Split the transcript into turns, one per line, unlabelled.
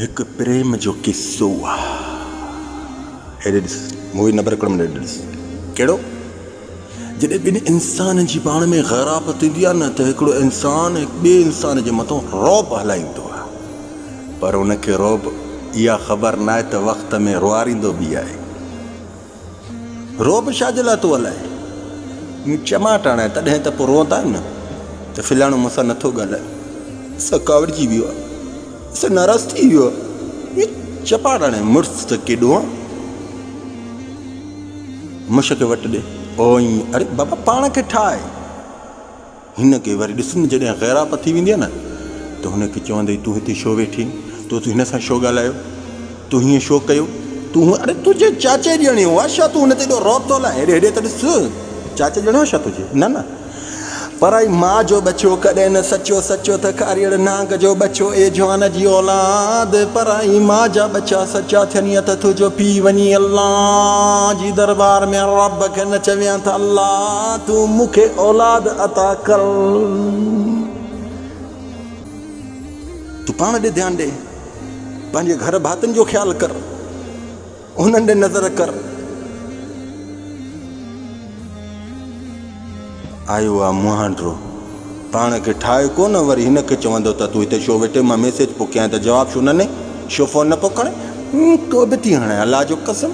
هڪ پريم جو قصو آ. هيڏي ڏس مووي نمبر هڪڙو منٽ هيڏي ڏس ڪهڙو جڏهن ٻن انسانن جي پاڻ ۾ غيراپ ٿيندي آ نه ته هڪڙو انسان هڪ ٻئي انسان جي مٿان رعب هلائيندو آ پر ان کي رعب اها خبر ناهي ته وقت ۾ روئاريندو به آهي. رعب ڇا جي لاء ٿو هلائي؟ مون چماٽ هڻائي تڏهن ته پوء روئندا آهيو نه ته فلاڻو مون سان نٿو ڳالهائي، مون سان ڪاوڙجي ويو آهي، مون سان ناراض ٿي ويو آهي. چپاٽ هڻي مڙس ته ڪيڏو آن. مش کي وٽ ڏي. اوئين اڙي بابا پاڻ کي ٺاهه. هن کي وري ڏس نه جڏهن غيراپ ٿي ويندي آهي نه ته هن کي چوندئي تون هتي ڇو ويٺي تو هن سان ڇو ڳالهايو تو هيئن ڇو ڪيو تون هونئن اڙي تنهنجي چاچي ڄڻيو آهي ڇا تون هن تي ايڏو رعب ٿو هلائين هيڏي هيڏي ته ڏس چاچي ڄڻيو آهي ڇا تنهنجي نه نه پرائي ماء جو ٻچو ڪڏهن نه سچو سچو ته کاريڙ نانگ جو ٻچو اي جوان جي اولاد پرائي ماء جا ٻچا سچا ٿين يا ته تنهنجو پيء وڃي الله جي دربار ۾ رب کي نه چوين ته الله تون مون کي اولاد عطا ڪر. تون پاڻ ڏي ڌيان ڏي، پنهنجي گهر ڀاتين جو خيال ڪر، انهن ڏي نظر ڪر. آيو آ مهانڊو، پاڻ کي ٺاهي ڪو نه، وري هن کي چوندو ته تون هتي ڇو ويٺي، مان ميسيج پيو ڪيان ته جواب ڇو نه ڏنئي، ڇو فون نه پيو کڻين، ڪو به ٿي هڻين الله جو قسم.